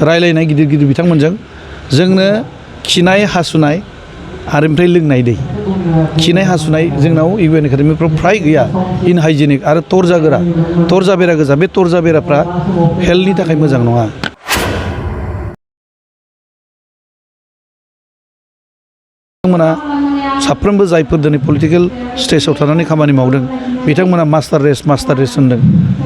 रायलायनाय गिदिर गिदिर बिथांमोनजों जोंनो खिनाय हासुनाय आरो ओमफ्राय लोंनाय दै खिनाय हासुनाय जोंनाव इउएन एकाडेमिफ्राव फ्राय गैया इनहाइजेनिक आरो तरजा गोरा तरजा बेरा गोजा बे तरजा बेराफ्रा हेल्थनि थाखाय मोजां नङा बिथांमोना साफ्रोमबो जायफोर दिनै पलिटिकेल स्टेजाव थानानै खामानि मावदों बिथांमोना मास्टार रेस होनदों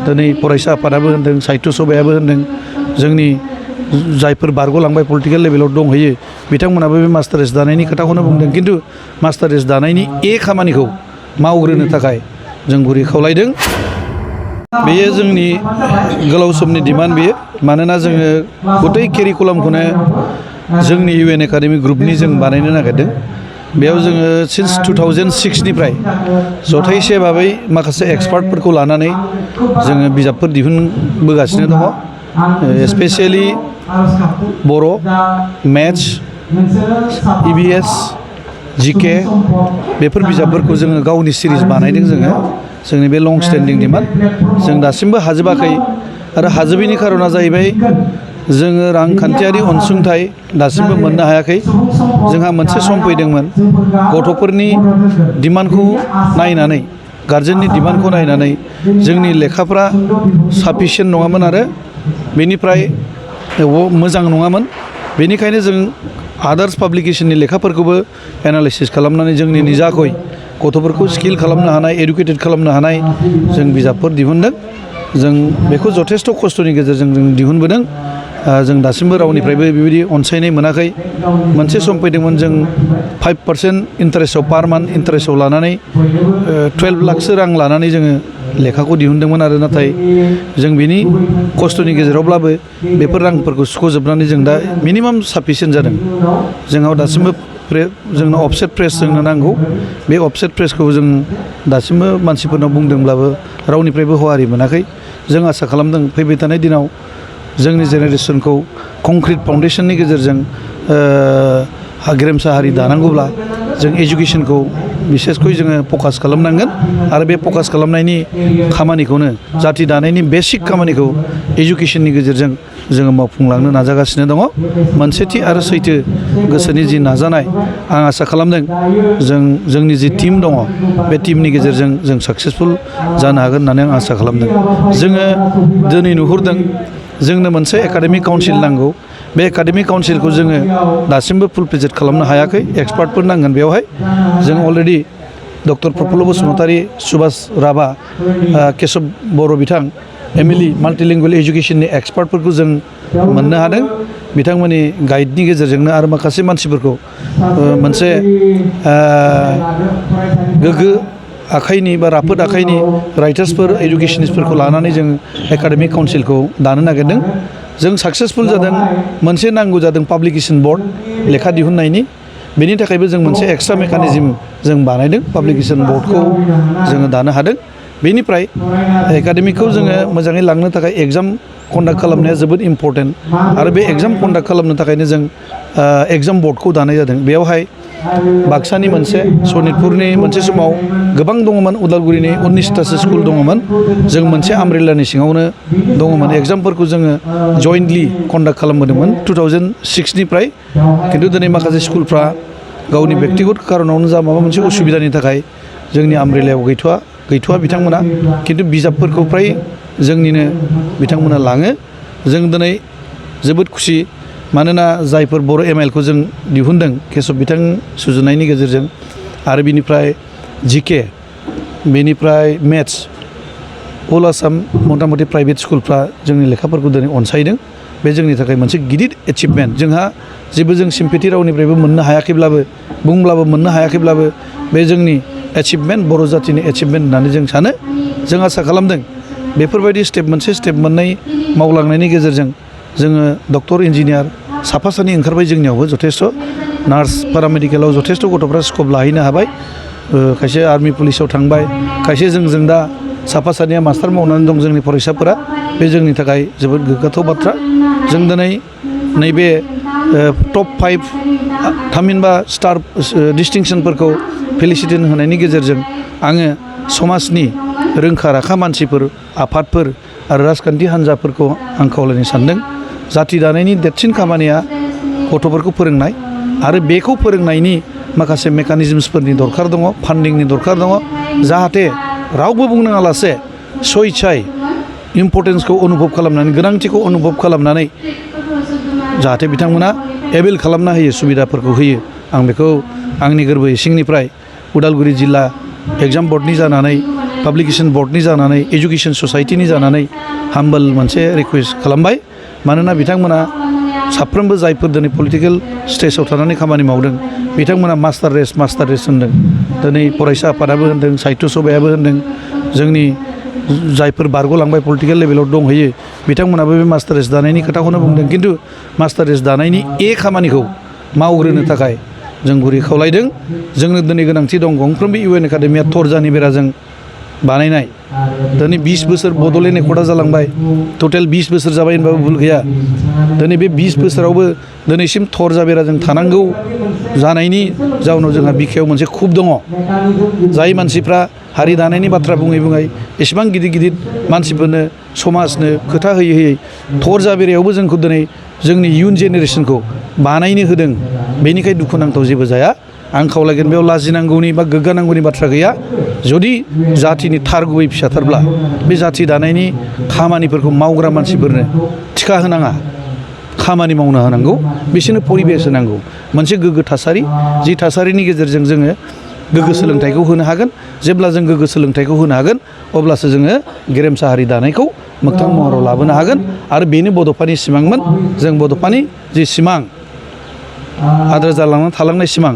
दिनै फरायसा आफादाबो होनदों साहित्य सभायाबो होनदों जोंनि जायफोर बारग'लांबाय पलिटिकेल लेभेलाव दंहैयो बिथांमोनाबो बे मास्टार रेस दानायनि खोथाखौनो बुंदों खिन्थु मास्टार रेस दानायनि खामानिखौ मावग्रोनो थाखाय जों गुरै खावलायदों बेयो जोंनि गोलाव समनि डिमान्ड बेयो मानोना जोङो गथै केरिकुलामखौनो जोंनि इउएन एकाडेमि ग्रुपनि जों बानायनो नागिरदों बेयाव जोङो सिन्स 2006 निफ्राय जथायसे भाबै माखासे एक्सपार्टफोरखौ लानानै जोङो बिजाबफोर दिहुनबोगासिनो दङ स्पेसियेलि बर' मेथ्स इभिएस जिके बेफोर बिजाबफोरखौ जोङो गावनि सिरिज बानायदों जोंनि बे लं स्टेन्डिं डिमान्ड जों दासिमबो हाजोबाखै आरो हाजोबैनि खारना जाहैबाय जोङो रांखान्थियारि अनसुंथाइ दासिमबो मोननो हायाखै जोंहा मोनसे सम फैदोंमोन गथ'फोरनि डिमान्डखौ नायनानै गार्जेननि डिमान्डखौ नायनानै जोंनि लेखाफ्रा साफिसियेन्ट नङामोन आरो बेनिफ्राय मोजां नङामोन बेनिखायनो जों आदार्स पाब्लिकेशननि लेखाफोरखौबो एनालाइसिस खालामनानै जोंनि निजाखै गथ'फोरखौ स्किल खालामनो हानाय एडुकेटेड खालामनो हानाय जों बिजाबफोर दिहुनदों जों बेखौ जथेस्थ' खस्थ'नि गेजेरजों जों दिहुनबोदों जों दासिमबो रावनिफ्रायबो बेबायदि अनसायनाय मोनाखै मोनसे सम फैदोंमोन जों 5% इन्टारेस्टआव पार मान्थ इन्टारेस्टआव लानानै 12 लाखसो रां लानानै जोङो लेखाखौ दिहुनदोंमोन आरो नाथाय जों बिनि खस्थ'नि गेजेरावब्लाबो बेफोर रांफोरखौ सुख'जोबनानै जों दा मिनिमाम साफिसियेन्ट जादों जोंनाव दासिमबो जोंनो अफसेट प्रेस जोंनो नांगौ बे अफसेट प्रेसखौ जों दासिमबो मानसिफोरनाव बुंदोंब्लाबो रावनिफ्रायबो हहारि मोनाखै जों आसा खालामदों फैबाय थानाय दिनाव जोंनि जेनेरेसनखौ कंक्रिट फाउन्डेसननि गेजेरजों गेरेमसा हारि दानांगौब्ला जों एजुकेसनखौ बिसेसखै जोङो फकास खालामनांगोन आरो बे फकास खालामनायनि खामानिखौनो जाति दानायनि बेसिक खामानिखौ एजुकेसननि गेजेरजों जोङो मावफुंलांनो नाजागासिनो दङ मोनसेथि आरो सैथो गोसोनि जि नाजानाय आं आसा खालामदों जोंनि जि टीम दङ बे टीमनि गेजेरजों जों साक्सेसफुल जानो हागोन होननानै आं आसा खालामदों जोङो दिनै नुहुरदों जोंनो मोनसे एकाडेमिक काउन्सिल नांगौ बे एकाडेमिक काउन्सिलखौ जोङो दासिमबो फुल प्रेजेन्ट खालामनो हायाखै एक्सपार्टफोर नांगोन बेवहाय जों अलरेडि डक्टर प्रफुल्ल बसुमतारी सुभाष राभा केशव बर' बिथां एमएलए माल्टिलिंगुवेल एजुकेशननि एक्सपार्टफोरखौ जों मोननो हादों बिथांमोननि गाइडनि गेजेरजोंनो आरो माखासे मानसिफोरखौ मोनसे गोग्गो आखाइनि बा राफोद आखाइनि राइटार्सफोर एडुकेशनिस्टफोरखौ लानानै जों एकाडेमिक काउन्सिलखौ दानो नागिरदों जों साक्सेसफुल जादों मोनसे नांगौ जादों पाब्लिकेशन बर्ड लेखा दिहुननायनि बेनि थाखायबो जों मोनसे एक्सट्रा मेकानिजम जों बानायदों पाब्लिकेशन बर्डखौ जोङो दानो हादों बेनिफ्राय एकाडेमिकखौ जोङो मोजाङै लांनो थाखाय एग्जाम कन्डाक्ट खालामनाया जोबोद इम्परटेन्ट आरो बे एग्जाम कन्डाक्ट खालामनो थाखायनो जों एग्जाम बर्डखौ दानाय जादों बेयावहाय बाक्सानि मोनसे सनितपुरनि मोनसे समाव गोबां दङमोन उदालगुरिनि 19तासो स्कुल दङमोन जों मोनसे आमब्रेलानि सिङावनो दङमोन एग्जामफोरखौ जोङो जयेन्टलि कन्डाक्ट खालामबोदोंमोन 2006 निफ्राय खिन्थु दिनै माखासे स्कुलफ्रा गावनि बेक्तिगत कारनावनो जा माबा मोनसे उसुबिदानि थाखाय जोंनि आमब्रेलायाव गैथ'वा बिथांमोना खिन्थु बिजाबफोरखौ फ्राय जोंनिनो बिथांमोना लाङो जों दिनै जोबोद खुसि मानोना जायफोर बर' एमआइएलखौ जों दिहुनदों केशव बिथां सुजुनायनि गेजेरजों आरो बिनिफ्राय जिके बेनिफ्राय मेथ्स अल आसाम मथा मथि प्राइभेट स्कुलफ्रा जोंनि लेखाफोरखौ दिनै अनसायदों बे जोंनि थाखाय मोनसे गिदिर एचिभमेन्ट जोंहा जेबो जों सिम्पेथि रावनिफ्रायबो मोननो हायाखैब्लाबो बुंब्लाबो मोननो हायाखैब्लाबो बे जोंनि एचिभमेन्ट बर' जातिनि एचिभमेन्ट होननानै जों सानो जों आसा खालामदों बेफोरबायदि मोनसे स्टेप मोननै मावलांनायनि गेजेरजों जोङो डक्टर इन्जिनियार साफा सानै ओंखारबाय जोंनियावबो जथेस्थ नार्स पेरामेडिकेलाव जथेस्थ गथ'फ्रा स्कप लाहैनो हाबाय खायसे आर्मि पुलिसाव थांबाय खायसे जों दा साफा सानैया मास्टार मावनानै दं जोंनि फरायसाफोरा बे जोंनि थाखाय जोबोद गोग्गाथाव बाथ्रा जों दिनै नैबे टप 5 थामहिनबा स्टार डिस्टिंसनफोरखौ फेलिसिटेसन होनायनि गेजेरजों आङो समाजनि रोंखा राखा मानसिफोर आफादफोर आरो राजखान्थि हान्जाफोरखौ आं खावलायनो सानदों जाति दानायनि देरसिन खामानिया गथ'फोरखौ फोरोंनाय आरो बेखौ फोरोंनायनि माखासे मेकानिजम्सफोरनि दरखार दङ फान्डिंनि दरखार दङ जाहाथे रावबो बुंनाङालासे सयसाय इम्पर्टेन्सखौ अनुभब खालामनानै गोनांथिखौ अनुभब खालामनानै जाहाथे बिथांमोना एभेल खालामना होयो सुबिदाफोरखौ होयो आं बेखौ आंनि गोरबो इसिंनिफ्राय उदालगुरि जिल्ला एग्जाम बर्डनि जानानै पाब्लिकेसन बर्डनि जानानै एजुकेसन ससाइटिनि जानानै हाम्बल मोनसे रिकुवेस्ट खालामबाय मानोना बिथांमोना साफ्रोमबो जायफोर दिनै पलिटिकेल स्टेजाव थानानै खामानि मावदों बिथांमोना मास्टार रेस होनदों दिनै फरायसा आफादाबो होनदों साहित्य सभायाबो होनदों जोंनि जायफोर बारग'लांबाय पलिटिकेल लेभेलाव दंहैयो बिथांमोनाबो बे मास्टार रेस दानायनि खोथाखौनो बुंदों खिन्थु मास्टार रेस दानायनि खामानिखौ मावग्रोनो थाखाय जों गुरै खावलायदों जोंनो दिनै गोनांथि दं गंफ्रोमबो इउएन एकाडेमिया थरजानि बेराजों बानायनाय दिनै 20 बोसोर बड'लेण्ड एकर्डआ जालांबाय टटेल 20 बोसोर जाबाय होनबाबो भुल गैया दिनै बे 20 बोसोरावबो दिनैसिम थरजा बेराजों थानांगौ जानायनि जाउनाव जोंहा बिखायाव मोनसे खुब दङ जाय मानसिफ्रा हारि दानायनि बाथ्रा बुङै बुङै एसेबां गिदिर गिदिर मानसिफोरनो समाजनो खोथा होयै होयै थरजा बेरायावबो जोंखौ दिनै जोंनि इयुन जेनेरेसनखौ बानायनो होदों बेनिखाय दुखुनांथाव जेबो जाया आं खावलायगोन बेयाव लाजिनांगौनि बा गोग्गानांगौनि बाथ्रा गैया जुदि जातिनि थार गुबै फिसाथारब्ला बे जाति दानायनि खामानिफोरखौ मावग्रा मानसिफोरनो थिखा होनाङा खामानि मावनो होनांगौ बिसोरनो परिबेस होनांगौ मोनसे गोग्गो थासारि जि थासारिनि गेजेरजों जोङो गोग्गो सोलोंथाइखौ होनो हागोन जेब्ला जों गोग्गो सोलोंथाइखौ होनो हागोन अब्लासो जोङो गेरेमसा हारि दानायखौ मोगथां महराव लाबोनो हागोन आरो बेनो बड'फानि सिमांमोन जों बड'फानि जि सिमां आद्रा जालांनानै थालांनाय सिमां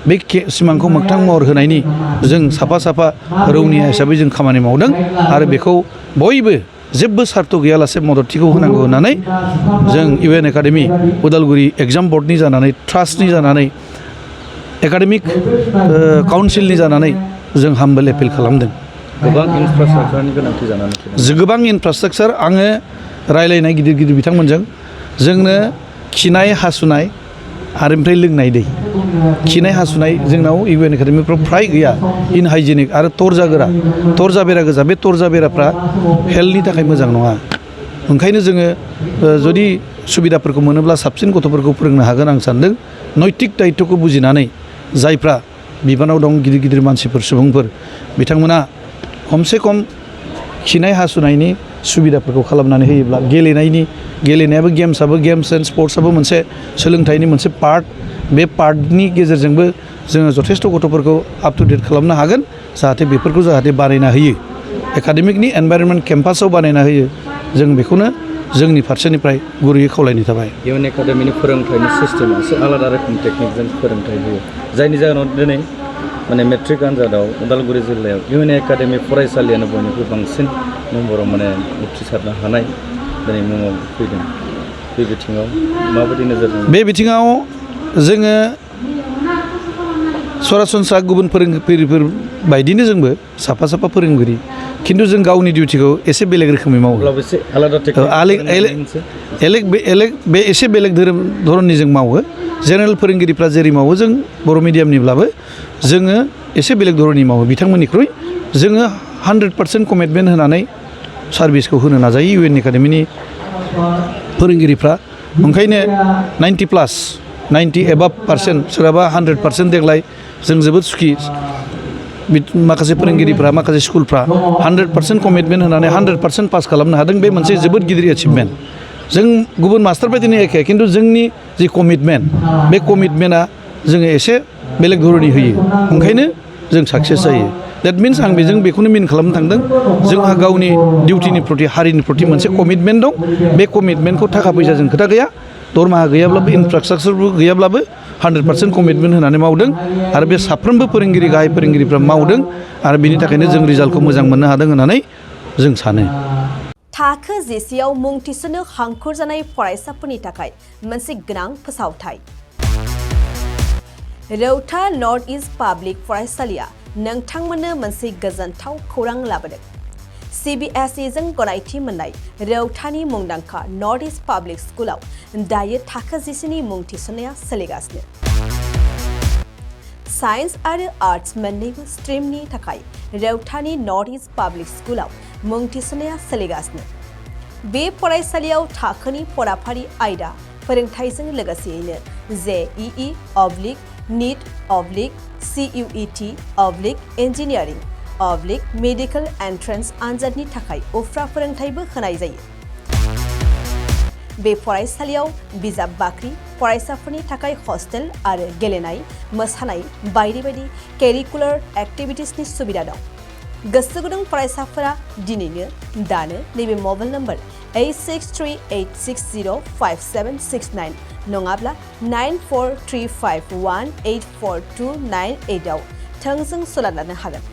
बे सिमांखौ मोगथां महर होनायनि जों साफा साफा रौनिया हिसाबै जों खामानि मावदों आरो बेखौ बयबो जेबो सार्थ गैयालासे मददथिखौ होनांगौ होननानै जों इउएन एकाडेमि उदालगुरि एग्जाम बर्डनि जानानै ट्रास्टनि जानानै एकाडेमिक काउन्सिलनि जानानै जों हाम्बल एपिल खालामदों गोबां इनफ्रास्ट्राक्चारनि गोनांथि जानानै फैदों गोबां इनफ्रास्ट्राक्चार आङो रायलायनाय गिदिर गिदिर बिथांमोनजों जोंनो खिनाय हासुनाय आरो ओमफ्राय लोंनाय दै खिनाय हासुनाय जोंनाव इउएन एकाडेमिफ्राव फ्राय गैया इनहाइजेनिक आरो थरजा बेरा गोजा बे थरजा बेराफ्रा हेल्थनि थाखाय मोजां नङा ओंखायनो जोङो जुदि सुबिदाफोरखौ मोनोब्ला साबसिन गथ'फोरखौ फोरोंनो हागोन आं सानदों नैतिक दायित्वखौ बुजिनानै जायफ्रा बिबानाव दं गिदिर गिदिर मानसिफोर सुबुंफोर बिथांमोना खमसे खम खिनाय हासुनायनि सुबिदाफोरखौ खालामनानै होयोब्ला गेलेनायाबो गेम्स एन्ड स्पर्ट्सआबो मोनसे सोलोंथाइनि मोनसे पार्ट बे पार्टनि गेजेरजोंबो जोङो जथेस्थ' गथ'फोरखौ आप टु डेट खालामनो हागोन जाहाथे बेफोरखौ जाहाथे बानायना होयो एकाडेमिकनि एनभाइरनमेन्ट केम्पासाव बानायना होयो जों बेखौनो जोंनि फारसेनिफ्राय गुरैयै खावलायनाय थाबाय इउएन एकाडेमिनि फोरोंथाइनि सिस्टेमा एसे आलादा रोखोमनि टेकनिकजों फोरोंथाइ होयो जायनि जाहोनाव दिनै माने मेट्रिक आनजादाव उदालगुरि जिल्लायाव इउएन एकाडेमि फरायसालियानो बयनिख्रुइ बांसिन नम्बराव माने उथ्रिसारनो हानाय दिनै मुङाव फैदों बे बिथिङाव माबायदि नोजोरजों बे बिथिङाव जोङो सरासनस्रा गुबुन फोरोंगिरिफोर बायदिनो जोंबो साफा फोरोंगिरि खिन्थु जों गावनि डिउटिखौ एसे बेलेग रोखोमै मावो एसे आलादा बे एसे बेलेग धरननि जों मावो जेनेरेल फोरोंगिरिफ्रा जेरै मावो जों बर' मिडियामनिब्लाबो जोङो एसे बेलेग धरननि मावो बिथांमोननिख्रुइ जोङो 100% कमिटमेन्ट होनानै सार्भिसखौ होनो नाजायो इउएन एकाडेमिनि फोरोंगिरिफ्रा ओंखायनो 90+ सोरहाबा 100% देग्लाय जों जोबोद सुखि माखासे फोरोंगिरिफ्रा माखासे स्कुलफ्रा 100% कमिटमेन्ट होनानै 100% पास खालामनो हादों बे मोनसे जोबोद गिदिर एचिभमेन्ट जों गुबुन मास्टार बायदिनो एखे खिन्थु जोंनि जि कमिटमेन्ट बे कमिटमेन्टआ जोङो एसे बेलेग धरननि होयो ओंखायनो जों साक्सेस जायो द्याट मिन्स आं बेखौनो मिन खालामनो थांदों जोंहा गावनि डिउटिनि प्रति हारिनि प्रति मोनसे कमिटमेन्ट दं बे कमिटमेन्टखौ थाखा फैसाजों खोथा गैया दरमाहा गैयाब्लाबो इनफ्रास्ट्राक्चारबो गैयाब्लाबो 100% कमिटमेन्ट होनानै मावदों आरो बे साफ्रोमबो गाहाय फोरोंगिरिफ्रा मावदों आरो बिनि थाखायनो जों रिजाल्टखौ मोजां मोननो हादों होननानै जों सानो थाखो जिसेयाव मुं थिसननो हांखुर जानाय फरायसाफोरनि थाखाय मोनसे गोनां फोसावथाय रौता नर्थ इस्ट पाब्लिक फरायसालिया नोंथांमोननो मोनसे गोजोनथाव खौरां लाबोदों CBSE जों गनायथि मोननाय रौतानि मुंदांखा नर्थ इस्ट पाब्लिक स्कुलाव दायो थाखो जिसेनि मुं थिसननाया सोलिगासिनो साइन्स आरो आर्ट्स मोन्नैबो स्ट्रिमनि थाखाय रौतानि नर्थ इस्ट पाब्लिक स्कुलाव मुं थिसननाया सोलिगासिनो बे फरायसालियाव थाखोनि फराफारि आयदा फोरोंथाइजों लोगोसेयैनो JEE NEET CUET engineering medical entrance आनजादनि थाखाय उफ्रा फोरोंथाइबो होनाय जायो। बे फरायसालियाव बिजाब बाख्रि, फरायसाफोरनि थाखाय हस्टेल आरो गेलेनाय, मोसानाय बायदि बायदि केरिकुलार एक्टिभिटिसनि सुबिदा दं। गोसो गुदुं फरायसाफोरा दिनैनो दानो नैबे मबाइल नम्बर 8638605769 नङाब्ला 9435184298 आव थोंजों सोलोंनो हागोन।